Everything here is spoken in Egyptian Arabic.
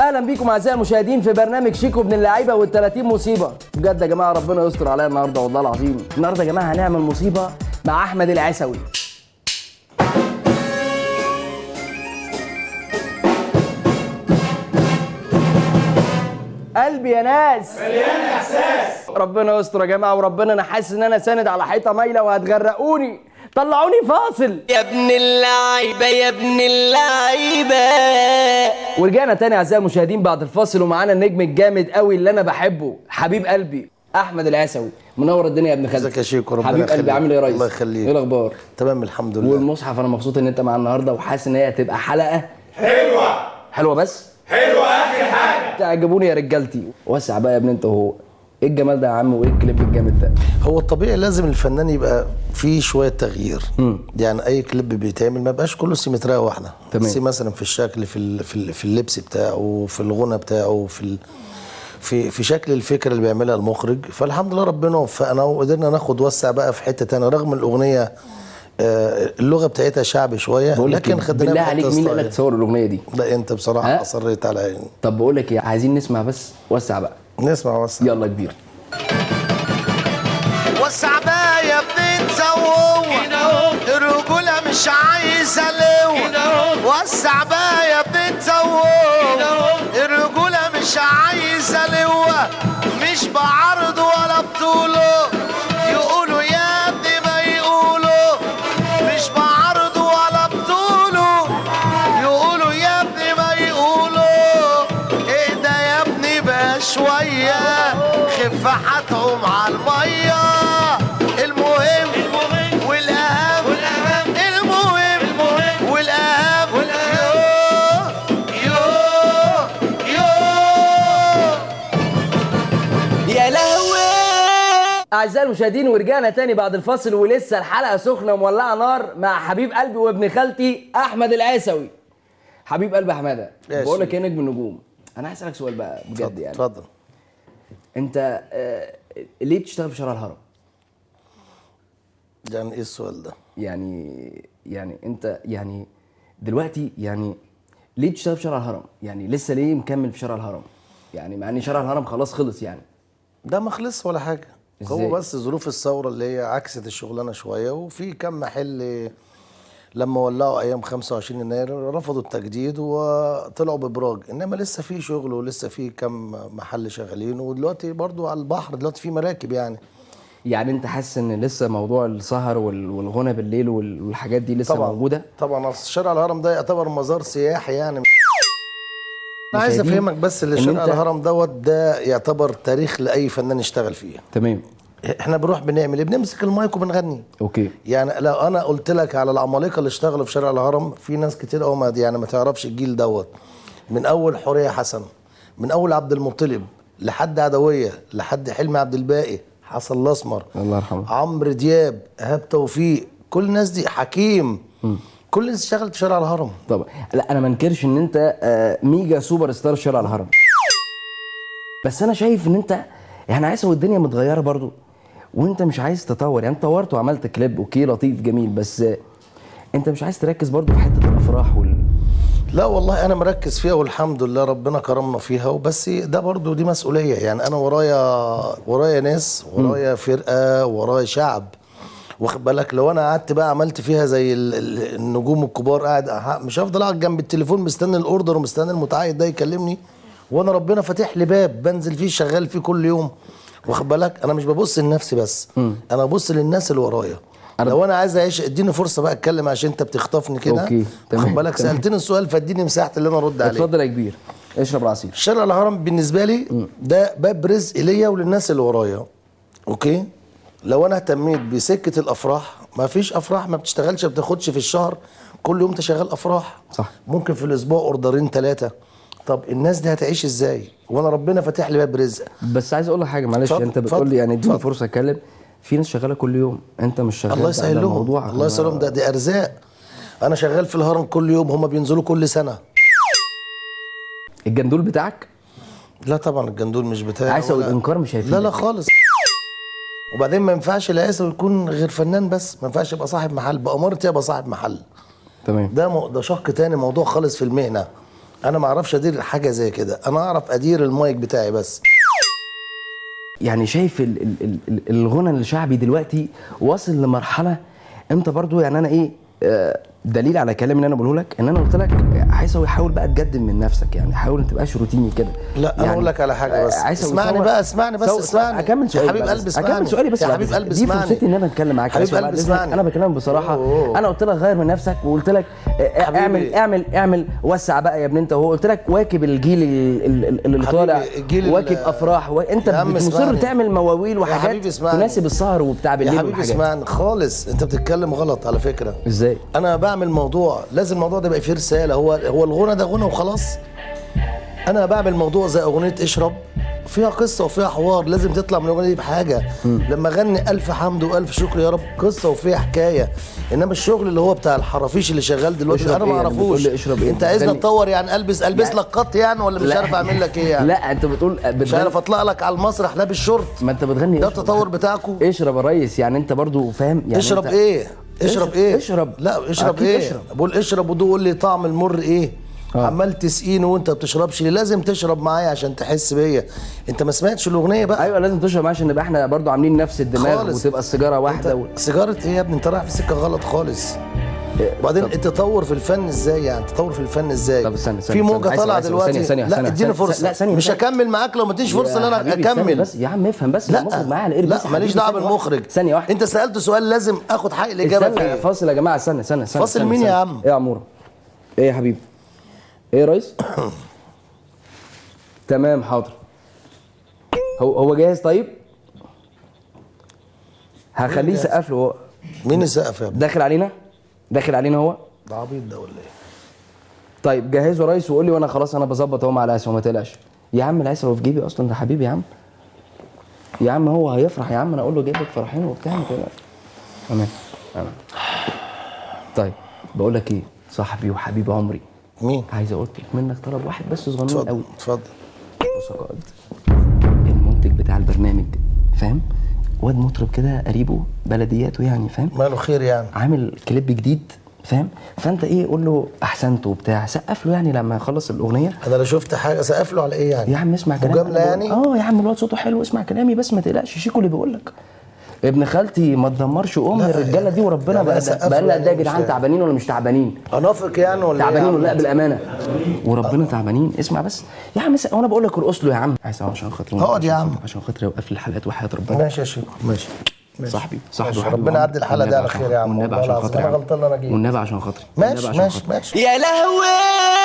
اهلا بيكم اعزائي المشاهدين في برنامج شيكو ابن اللعيبة وال30 مصيبة. بجد يا جماعة ربنا يستر عليا النهارده والله العظيم. النهارده يا جماعة هنعمل مصيبة مع احمد العيسوي. قلبي يا ناس مليان احساس. ربنا يستر يا جماعة وربنا، انا حاسس ان انا ساند على حيطة مايلة وهتغرقوني. طلعوني فاصل يا ابن اللعيبة يا ابن اللعيبة. ورجعنا تاني اعزائي المشاهدين بعد الفاصل، ومعانا النجم الجامد قوي اللي انا بحبه، حبيب قلبي احمد العيسوي. منور الدنيا يا ابن خالتي. ازيك يا شيكو؟ ربنا حبيب قلبي، عامل ايه يا ريس؟ الله يخليك. ايه الاخبار؟ تمام الحمد لله. والمصحف انا مبسوط ان انت معانا النهارده، وحاسس ان هي هتبقى حلقة حلوة. حلوة بس حلوة اخر حاجة. تعجبوني يا رجالتي. وسع بقى يا ابن انت وهو. ايه الجمال ده يا عم، وايه الكليب الجامد ده؟ هو الطبيعي لازم الفنان يبقى فيه شوية تغيير. يعني اي كليب بيتعمل ما بقاش كله سيمتريه واحدة. تمام. سي مثلا في الشكل، في اللبس بتاعه، في الغنى بتاعه، في شكل الفكرة اللي بيعملها المخرج. فالحمد لله ربنا وفقنا وقدرنا ناخد وسع بقى في حتة ثانية، رغم الاغنية اللغة بتاعتها شعبي شوية، لكن خدناها. بالله عليك مين قال لك تصور الاغنية دي؟ لا انت بصراحة اصريت على. طب بقول لك ايه، عايزين نسمع بس. وسع بقى. نسمع وسع. يلا كبير. وسع بقى يا ابني انت وهو، الرجولة مش عايزة لو. وسع بقى يا ابني انت وهو، الرجولة مش عايزة لو، مش بعرض ولا بطوله، يقولوا يا ابني ما يقولوا، مش بعرض ولا بطوله، يقولوا يا ابني ما يقولوا. ايه ده يا ابني بقى شوية، خف هتعوم على المية. المهم والأهم، المهم والأهم، يو يو يو يا لهوي. أعزائي المشاهدين ورجعنا تاني بعد الفاصل، ولسه الحلقة سخنة ومولعة نار مع حبيب قلبي وابن خالتي أحمد العيسوي. حبيب قلبي حمادة، بقول لك يا نجم النجوم، أنا عايز أسألك سؤال بقى بجد يعني. اتفضل. أنت ليه بتشتغل في شارع الهرم؟ يعني ايه السؤال ده؟ يعني انت يعني دلوقتي يعني ليه بتشتغل في شارع الهرم؟ يعني لسه ليه مكمل في شارع الهرم؟ يعني مع ان شارع الهرم خلاص خلص يعني. ده ما خلص ولا حاجة. إزاي؟ هو بس ظروف الثورة اللي هي عكست الشغلانة شوية، وفي كم محل لما ولعوا ايام 25 يناير رفضوا التجديد وطلعوا بابراج، انما لسه في شغل ولسه في كم محل شغالين، ودلوقتي برضو على البحر دلوقتي في مراكب يعني. يعني انت حاسس ان لسه موضوع السهر والغنى بالليل والحاجات دي لسه طبعًا موجودة؟ طبعا، اصل شارع الهرم ده يعتبر مزار سياحي يعني. انا عايز افهمك بس اللي شارع الهرم دوت ده يعتبر تاريخ لاي فنان يشتغل فيه. تمام. احنا بنروح بنعمل ايه؟ بنمسك المايك وبنغني. okay. يعني لو انا قلت لك على العمالقة اللي اشتغلوا في شارع الهرم، في ناس كتير قوي ما يعني ما تعرفش الجيل دوت. من اول حورية حسن، من اول عبد المطلب، لحد عدويه، لحد حلمي عبد الباقي، حسن الاسمر الله يرحمه، عمرو دياب، ايهاب توفيق، كل الناس دي، حكيم، كل الناس اشتغلت في شارع الهرم. طبعا. لا انا ما انكرش ان انت mega super star شارع الهرم، بس انا شايف ان انت يعني عايز، والدنيا متغيرة برضو وانت مش عايز تطور. يعني انت طورت وعملت كليب okay لطيف جميل، بس انت مش عايز تركز برضو في حتة الافراح لا والله انا مركز فيها والحمد لله ربنا كرمنا فيها، وبس ده برضو دي مسؤولية يعني. انا ورايا ناس، ورايا فرقه، ورايا شعب، واخد بالك؟ لو انا قعدت بقى عملت فيها زي النجوم الكبار، قاعد مش هفضل قاعد جنب التليفون مستني ال order ومستني المتعاقد ده يكلمني، وانا ربنا فاتح لي باب بنزل فيه شغال فيه كل يوم، واخد بالك؟ انا مش ببص لنفسي بس، انا ببص للناس اللي ورايا. لو انا عايز اعيش اديني فرصة بقى اتكلم عشان انت بتخطفني كده. okay تمام. واخد بالك؟ سالتني السؤال فاديني مساحتي اللي انا ارد عليه. اتفضل يا كبير، اشرب العصير. شارع الهرم بالنسبة لي ده باب رزق ليا وللناس اللي ورايا. okay؟ لو انا اهتميت بسكه الافراح، ما فيش افراح ما بتشتغلش، ما بتاخدش في الشهر كل يوم تشغل افراح. صح. ممكن في الاسبوع اوردرين ثلاثة. طب الناس دي هتعيش ازاي؟ وانا ربنا فاتح لي باب رزق. بس عايز اقول لك حاجة معلش، انت بتقول لي يعني اديني فرصة اتكلم. في ناس شغالة كل يوم، انت مش شغال. الله يسهل لهم، الله يسهل لهم، ده دي ارزاق. انا شغال في الهرم كل يوم، هم بينزلوا كل سنة. الجندول بتاعك؟ لا طبعا الجندول مش بتاعي. عايز الانكار مش هيفيدك. لا لا خالص. وبعدين ما ينفعش العيسوي يكون غير فنان بس، ما ينفعش يبقى صاحب محل، بأمارتي ابقى صاحب محل. تمام. ده شق تاني، موضوع خالص في المهنة. انا ما اعرفش ادير حاجة زي كده، انا اعرف ادير المايك بتاعي بس. يعني شايف الغنى الشعبي دلوقتي واصل لمرحلة انت برضو يعني انا ايه دليل على كلامي اللي انا بقوله لك، ان انا قلت لك عايز حاول بقى تجدد من نفسك، يعني حاول ما تبقاش روتيني كده. لا انا يعني اقول لك على حاجة بس، اسمعني بقى، اسمعني بس، اسمعني اكمل سؤالي يا حبيب قلبي، اسمعني اكمل سؤالي بس يا حبيب قلبي، دي فرصتي ان انا اتكلم معاك حبيب قلبي، اسمعني. انا بكلمك بصراحة. انا قلت لك غير من نفسك، وقلت لك اعمل اعمل اعمل، وسع بقى يا ابن انت، وهو قلت لك واكب الجيل اللي طالع، واكب افراح، انت مصر تعمل مواويل وحاجات تناسب السهر وبتاع بالليل. يا حبيبي اسمعني خالص، انت بتتكلم غلط على فكرة. ازاي؟ انا بعمل موضوع لازم الموضوع ده يبقى فيه رسالة. هو الغنى ده غنى وخلاص؟ انا بعمل موضوع زي اغنية اشرب، فيها قصة وفيها حوار، لازم تطلع من الاغنية دي بحاجة. لما اغني الف حمد والف شكر يا رب، قصة وفيها حكاية. انما الشغل اللي هو بتاع الحرافيش اللي شغال دلوقتي انا ما اعرفوش. يعني انت عايزني اتطور يعني، البس لك قط يعني، ولا مش عارف اعمل لك ايه يعني؟ لا انت بتقول مش عارف اطلع لك على المسرح لابس شورت. ما انت بتغني ده التطور بتاعكم. اشرب يا ريس، يعني انت برضو فاهم يعني. اشرب ايه؟ اشرب ايه؟ اشرب. لا اشرب ايه؟ اشرب. بقول اشرب ودوق لي طعم المر ايه؟ عمال تسقيني وانت ما بتشربش ليه؟ لازم تشرب معايا عشان تحس بيا. انت ما سمعتش الاغنية بقى. ايوه لازم تشرب معايا عشان نبقى احنا برضو عاملين نفس الدماغ خالص. وتبقى السيجارة واحدة سيجارة ايه يا ابني؟ انت رايح في سكة غلط خالص. وبعدين التطور في الفن ازاي يعني؟ التطور في الفن ازاي؟ طب استنى في موجه طالعه دلوقتي. ثانية. لا اديني فرصة. لا ثانية، مش هكمل معاك لو ما اديتنيش فرصة ان انا اكمل. بس يا عم افهم بس. لا المخرج معايا على لا ماليش دعوه بالمخرج. ثانية واحدة، انت سالت سؤال لازم اخد حق الاجابة فيه. فاصل يا جماعة، استنى استنى استنى. فاصل مين يا عم؟ ايه يا عموره؟ ايه يا حبيبي؟ ايه يا ريس؟ تمام حاضر. هو جاهز؟ طيب هخليه يسقف له هو. مين يسقف يا ابني؟ داخل علينا؟ داخل علينا هو؟ ده عبيط ده ولا ايه؟ طيب جهزه يا ريس وقول لي، وانا خلاص انا بظبط اهو مع العيسى، ما تقلقش يا عم. العيسى هو في جيبي اصلا، ده حبيبي يا عم. يا عم هو هيفرح يا عم، انا اقول له جايب لك فرحين وبتاع، ما تقلقش. تمام تمام. طيب بقول لك ايه، صاحبي وحبيب عمري، مين؟ عايز اقول منك طلب واحد بس صغنون قوي. اتفضل. بص يا قائد، المنتج بتاع البرنامج فاهم، واد مطرب كده قريبه بلدياته يعني فاهم، ماله خير يعني، عامل كليب جديد فاهم، فانت ايه قول له احسنت وبتاع، سقف له يعني لما يخلص الاغنية. انا لو شفت حاجة سقف له على ايه يعني؟ يا عم اسمع كلامي، مجاملة يعني؟ يا عم الواد صوته حلو، اسمع كلامي بس ما تقلقش، شيكو اللي بيقول لك ابن خالتي ما تدمرش ام الرجالة دي وربنا. بقى لنا قد ايه يا جدعان، تعبانين ولا مش تعبانين؟ انافق يعني ولا تعبانين ولا لا؟ بالامانة وربنا تعبانين. اسمع بس يا عم، وانا بقول لك ارقص له يا عم. عايز عشان خاطري اقعد يا عم، عشان خاطري وقف الحلقات وحياه ربنا. ماشي يا شيخ، ماشي. صاحبي صاحبي، ربنا يعدي الحلقة دي على خير يا عم. والنبي عشان خاطري، انا غلطان انا جيت. والنبي عشان خاطري. ماشي ماشي ماشي. يا لهوي.